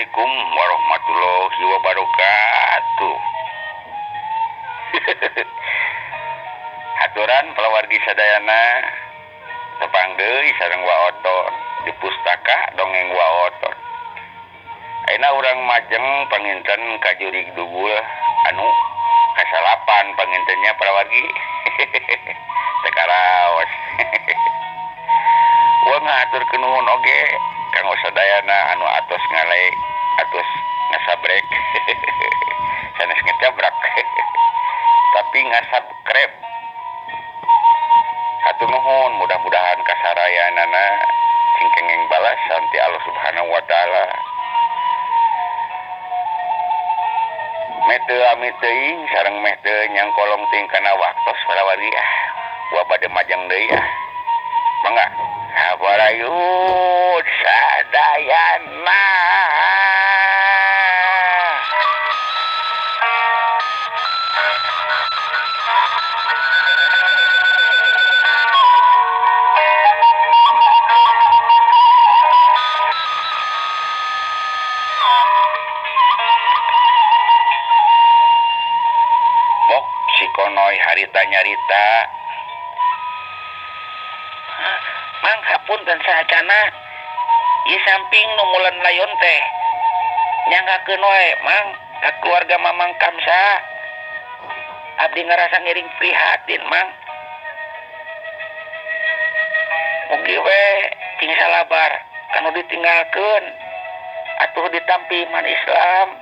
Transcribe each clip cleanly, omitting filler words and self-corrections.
Assalamualaikum warahmatullahi wabarakatuh. Haturan palawargi sadayana tepang deui sareng Wa Oton di pustaka dongeng Wa Oton. Ayeuna urang majeng panginten ka jurig dugul anu kasalapan pangintennya palawargi. Teu karaos. Wa ngahaturkeun nuhun oge kanggo sadayana anu atos ngalek atos ngasabrek sanes ngecabrak tapi ngasubscribe. Hatur nuhun, mudah-mudahan kasarayanana sing kenging balasan ti Allah Subhanahu wa taala. Meh teu ami teuing sareng meh teu nyangkolong teuing kana waktos palawargi ah. Wa bade majeng deui ah. Mangga habarayut sadayana. Bok si konoy harita nyarita. Mang hapunten saacana ieu samping nu mulan layon teh nyanggakeun wae Mang ka keluarga Mamang Kamsa. Abdi ngarasa ngiring prihatin Mang. Mugi we cing salabar kanu ditinggalkeun atuh ditampi iman Islam.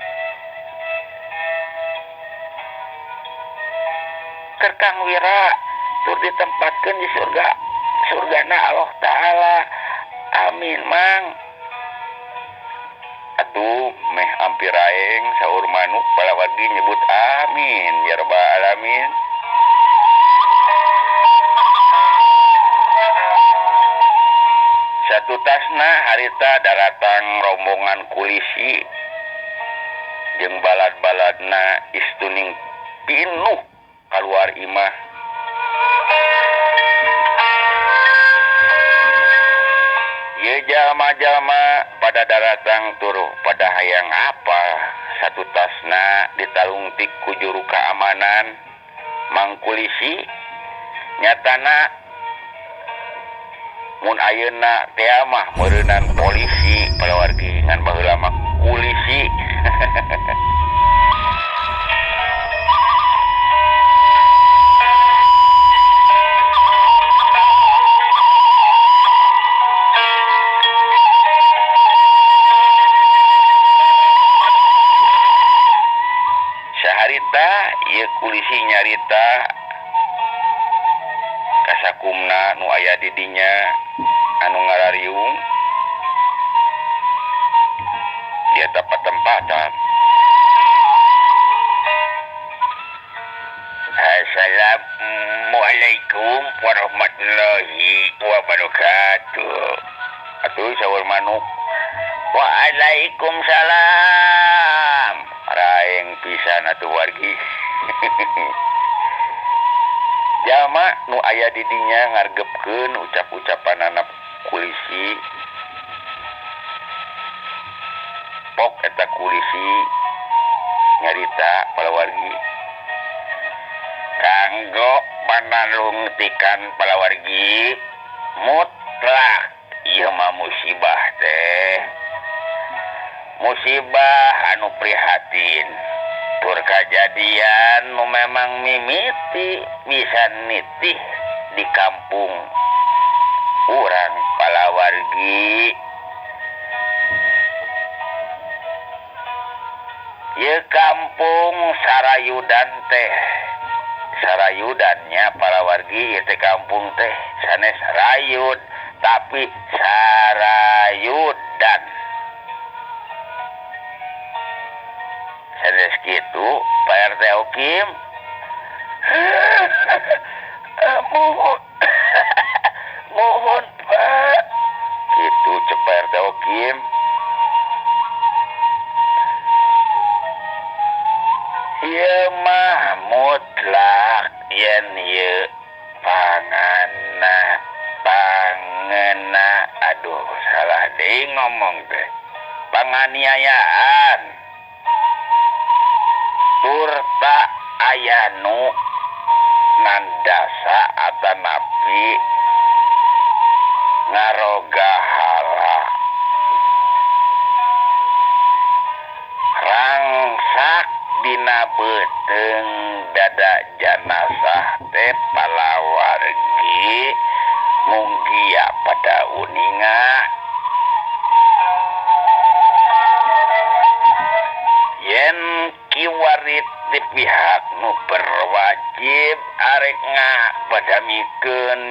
Keur Kang Wira tur ditempatkeun di surga surgana Allah Ta'ala. Amin Mang. Atuh meh ampir aeng saur manuk palawargi nyebut amin ya rabbal alamin. Satu tasna harita daratang rombongan kulisi jeung balad-baladna istuning pinuh kaluar imah. Ye jalma-jalma pada daratang turuh pada hayang apa satu tasna ditalungtik ku juru keamanan mangkulisi nyatana mun ayeuna teh mah meureunan polisi palawargi ngan baheula mah kulisi. Saharita ieu kulisi nyarita kasakumna nu aya di dinya anu ngarariung di eta patempatan. Assalamualaikum warahmatullahi wabarakatuh. Atuh saur manuk. Waalaikumsalam. Raeng pisan atuh wargi. Jalma nu aya di dinya ngargepkeun ucap-ucapanana kulisi. Pok eta kulisi nyarita palawargi. Kanggo panalungtikan palawargi mutlak ieu mah musibah teh. Musibah anu prihatin tur kajadian nu memang mimiti bisa nitih di kampung urang palawargi. Ieu kampung Sarayudan teh, Sarayudannya palawargi ieu teh kampung teh sanes Rayud tapi Sarayudan. Sanes kitu Pak RT Okim. Mohon mohon Pak. Kitu cek Pak RT Okim. Ieu mah mutlak yen ieu pangana pangena aduh salah deui ngomong teh. Panganiayaan turta aya nu nandasa atanapi ngarogahala rangsak dina beuteung dada janazah teh palawargi munggia pada uninga yen kiwarit di pihak nu berwajib arek ngabadamikeun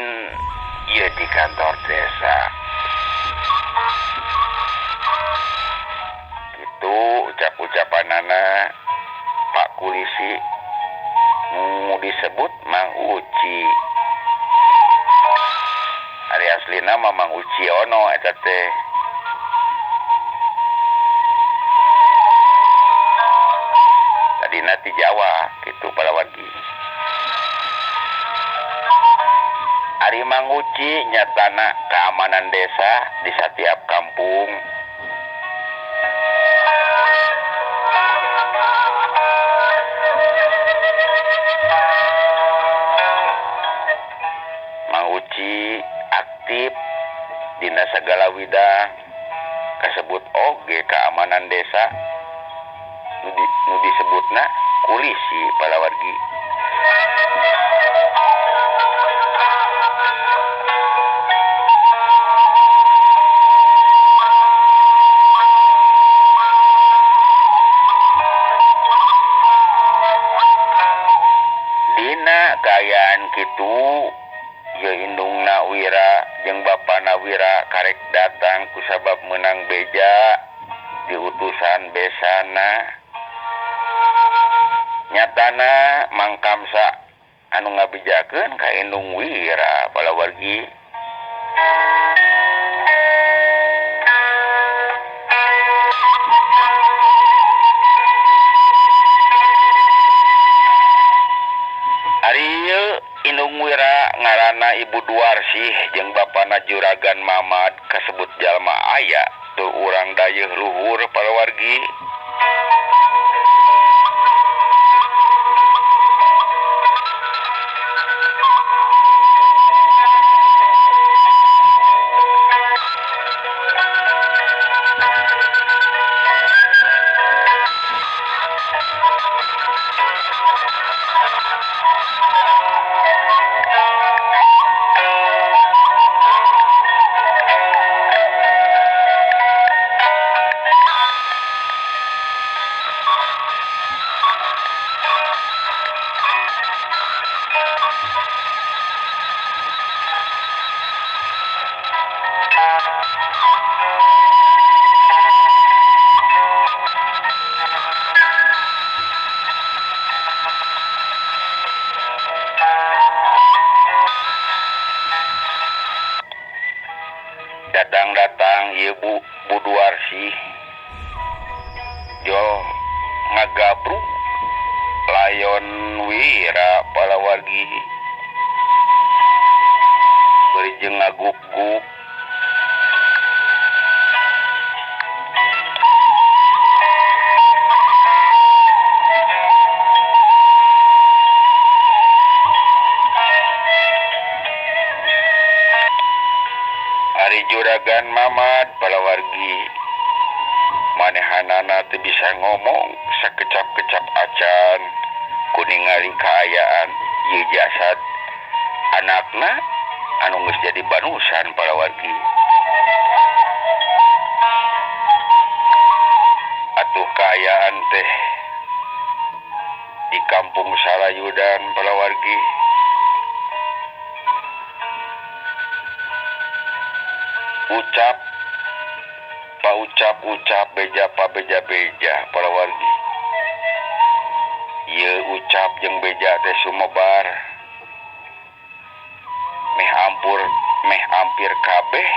ieu di kantor desa. Kitu ucap-ucapanana Pak Kulisi nu disebut Mang Uci. Ari aslina mah Mang Uciono eta teh. Tadina ti Jawa kitu palawargi. Ari Mang Uci nyatana keamanan desa di setiap kampung. Mang Uci aktif dina sagala widang kasebut oge keamanan desa nu disebutna kulisi palawargi. Dina kaayaan kitu ye indungna Wira jeung bapana Wira karek datang kusabab meunang beja diutusan besana. Nyatana Mang Kamsa anu ngabejakeun ka indung Wira palawargi. Ari ieu indung Wira ngaranna Ibu Duarsih jeung bapana Juragan Mamad kasebut jalma aya tur urang dayeuh luhur palawargi. Datang-datang ieu Bu Duarsih jol ngagabrug layon Wira palawargi bari jeung ngaguk-guk. Ari Juragan Mamad palawargi manehanana teu bisa ngomong sakecap-kecap acan kuningali kaayaan ieu jasad anakna anu geus jadi banusan palawargi. Atuh kaayaan teh di kampung Salayudan palawargi. Ucap paucap-ucap beja pabeja-beja palawargi. Ieu ucap jeung beja teh sumebar meh ampur meh hampir kabeh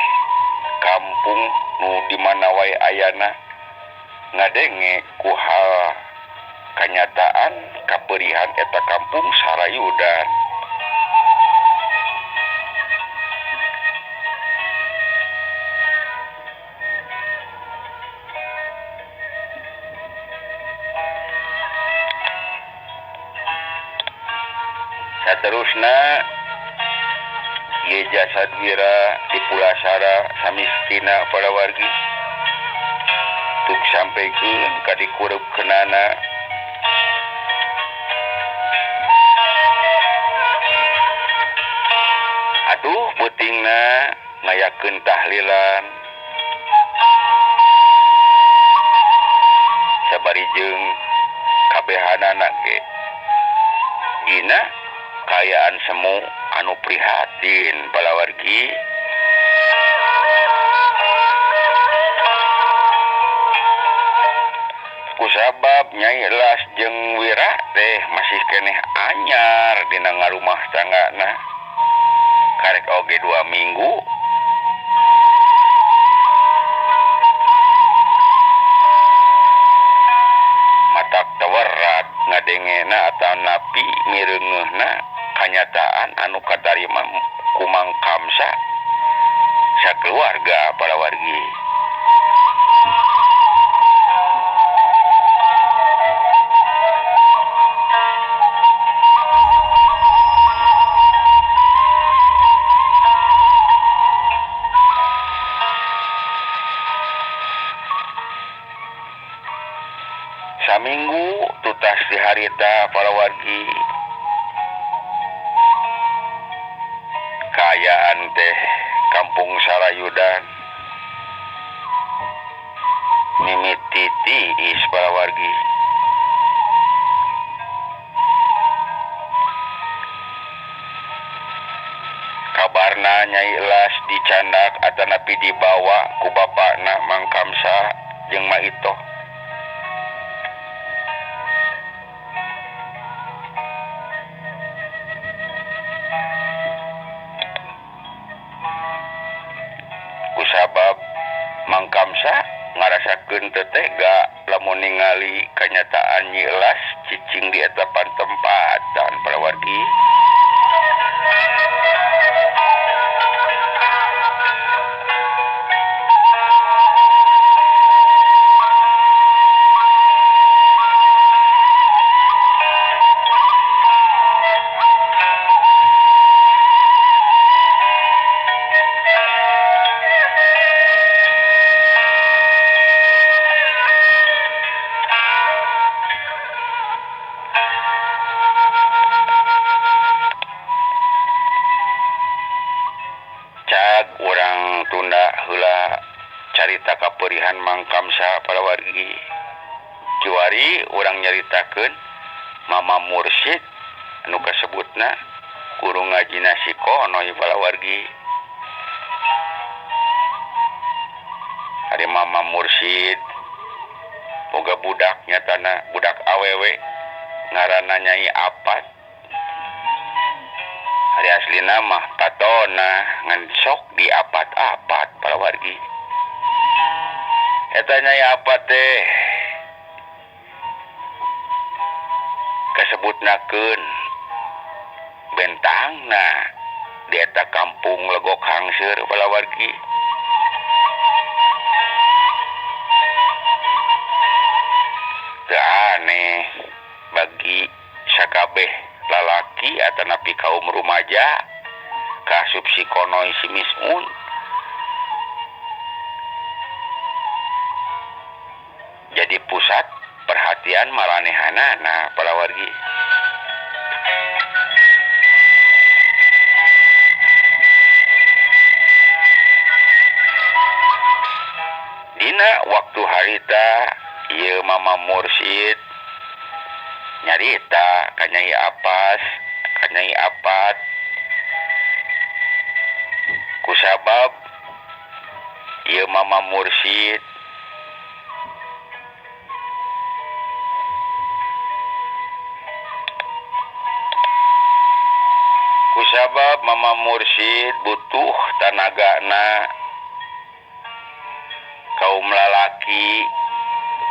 kampung nu di mana wae ayana ngadenge ku hal kanyataan kaperihan eta kampung Sarayudan. Saterusna ieu jasad Wira dipulasara samistina para wargi tuk sampaikan ka dikurupkeunana. Aduh peutingna ngayakeun tahlilan sabari jeung kabehanana ge dina kaayaan semu anu prihatin palawargi. Kusabab Nyai Elas jeung Wira teh masih keneh anyar dina ngarumah tanggana karek oge 2 minggu. Matak tawerat ngadengena atanapi mireungeuhna kanyataan anu katarima ku Mang Kamsa sakeluarga palawargi. Saminggu tutas di harita palawargi kaayaan teh kampung Sarayudan mimiti tiis palawargi. Kabarna Nyai Elas dicandak atanapi dibawa ku bapakna Mang Kamsa jeung Ma Itoh. Kusabab Mang Kamsa ngarasakeun teu tega lamun ningali kanyataan Nyi Elas cicing di eta pantempatan palawargi. Urang tunda heula carita kaperihan Mang Kamsa palawargi. Kiwari urang nyaritakeun Mama Mursid anu kasebutna guru ngajina si Konoy palawargi. Ari Mama Mursid boga budak nyatana budak awewe ngaranna Nyai Apat. Ari aslina mah patona ngan sok di apat-apat palawargi. Eta Nyai Apat teh kasebutnakeun bentangna di eta kampung Legok Hangseur palawargi. Teu aneh bagi sakabeh lalaki atanapi kaum rumaja kaasup si Konoy si Mismun. Jadi pusat perhatian maranehanana palawargi. Dina waktu harita ieu Mama Mursid nyarita ka Nyai Apas, ka Nyai Apat kusabab ieu Mama Mursid kusabab Mama Mursid butuh tanagana kaum lalaki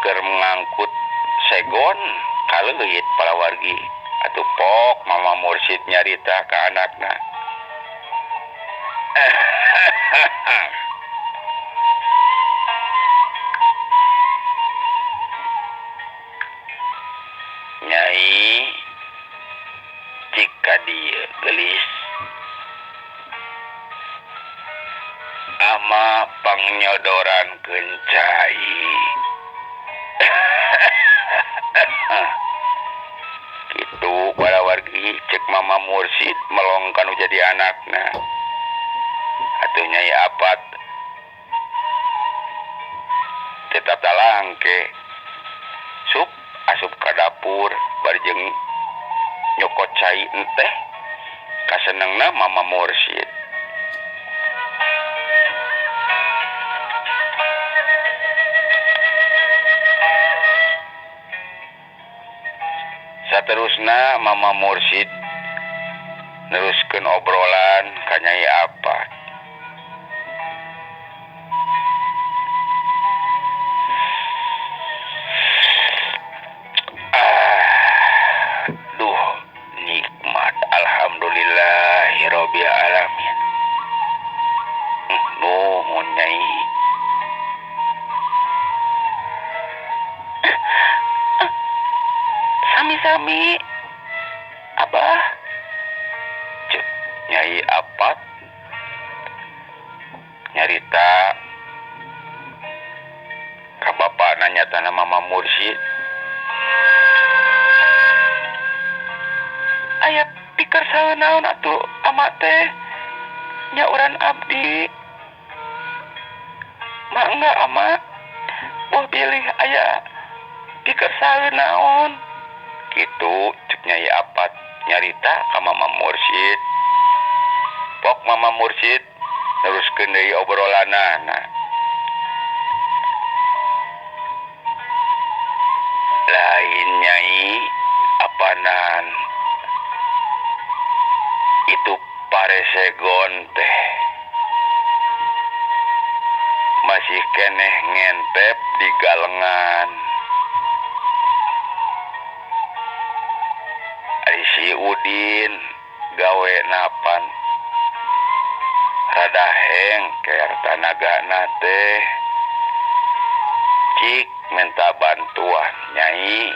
keur mengangkut segon kaleuit palawargi. Atuh pok Mama Mursid nyarita ka anakna. Nyai cik ka dieu geulis. Ama pangnyodorankeun cai. Kitu para wargi cek Mama Mursid melong kanu jadi anakna. Atuh Nyai Apat tetap talangke sup asup ka dapur bari jeung nyokot cai enteh kasenengna Mama Mursid. Saterusna Mama Mursid neruskeun obrolan ka Nyai Apat. Duh, nikmat alhamdulillahirabbil alamin. Nuhun Nyai. Sami-sami Abah. Cek Nyai Apat nyarita ka bapana nyatana Mama Mursid. Aya pikir saeunaon atuh ama teh nyauran abdi. Mangga ama boh bilih aya pikir saeunaon. Kitu cek Nyai Apat nyarita ka Mama Mursid. Pok Mama Mursid neruskeun deui obrolanana. Lain Nyai apanan itu paresegon teh masih keneh ngentep di galengan. Ari si Udin gawe napan rada hengker tanagana teh. Cik minta bantuan Nyai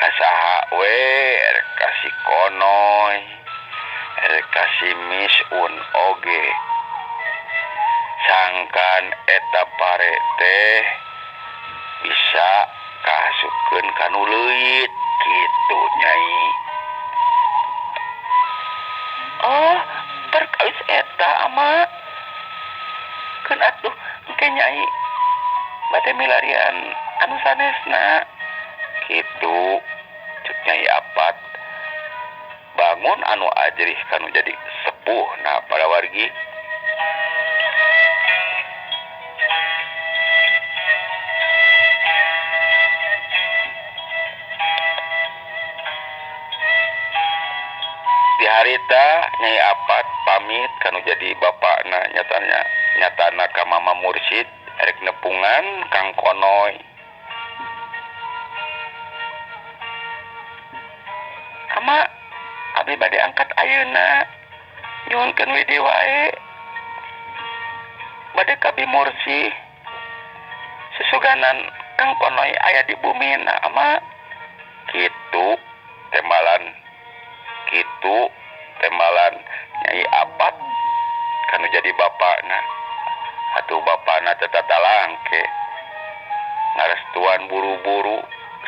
ka saha we, erek ka si Konoy, erek ka si Misun oge. Sangkan eta pare teh bisa kaasupkeun ka nu leuit kitu Nyai. Oh, perkawis eta ama. Keun atuh engke Nyai bade milarian anu sanesna. Kitu cek Nyai Apat bangun anu ajrih kanu jadi sepuh nah para wargi. Di harita Nyai Apat pamit kanu jadi bapakna nyatana nyatana ka Mama Mursid erek nepungan Kang Konoy. Ama abi bade angkat ayeuna nyuhunkeun we wae. Bade ka Bi Mursi. Susuganan Kang Konoy aya di bumina ama. Kitu temalan kitu temalan Nyai Apat kanu jadi bapakna. Atuh bapakna teh tatalangke ngarestuan buru-buru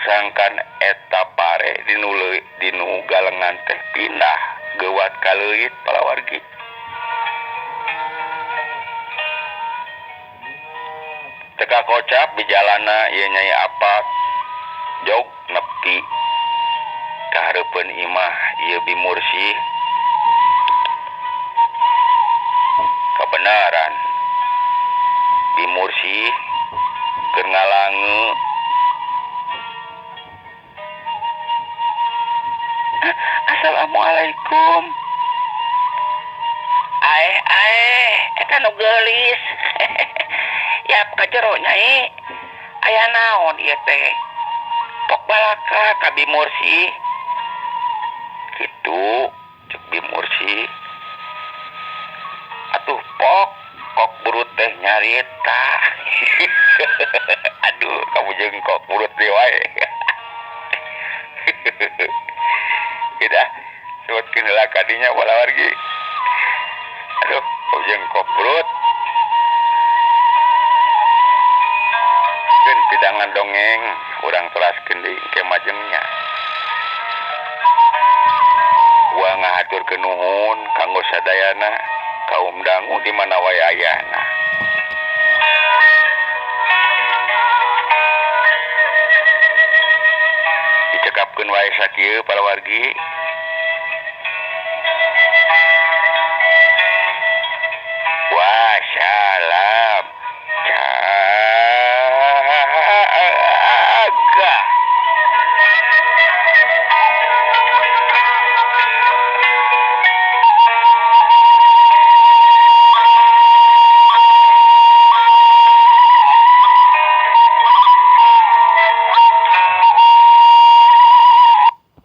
sangkan eta pare dinu galengan teh pindah geuwat ka leuit palawargi. Teka kocap di jalana ieu Nyai Apat jog nepi ka hareupeun imah ieu Bi Mursi. Kebenaran Bi Mursi keur ngalange. Assalamualaikum. Aeh aeh eta nu geulis. Yap ka jero Nyai. Aya naon ieu teh? Pok balaka ka Bi Mursi. Kitu cek Bi Mursi. Atuh pok kok burut teh nyarita. Aduh, kamu jeung kok burut deui wae. Udah, Sebutkeun heula ka dinya walawargi. Aduh, ujung koprut. Keun pidangan dongeng urang teraskeun deui ke majengnya. Wa ngahaturkeun nuhun kanggo sadayana kaum dangu di mana wae ayana. Dicekapkeun wae sakieu para wargi. Wassalam.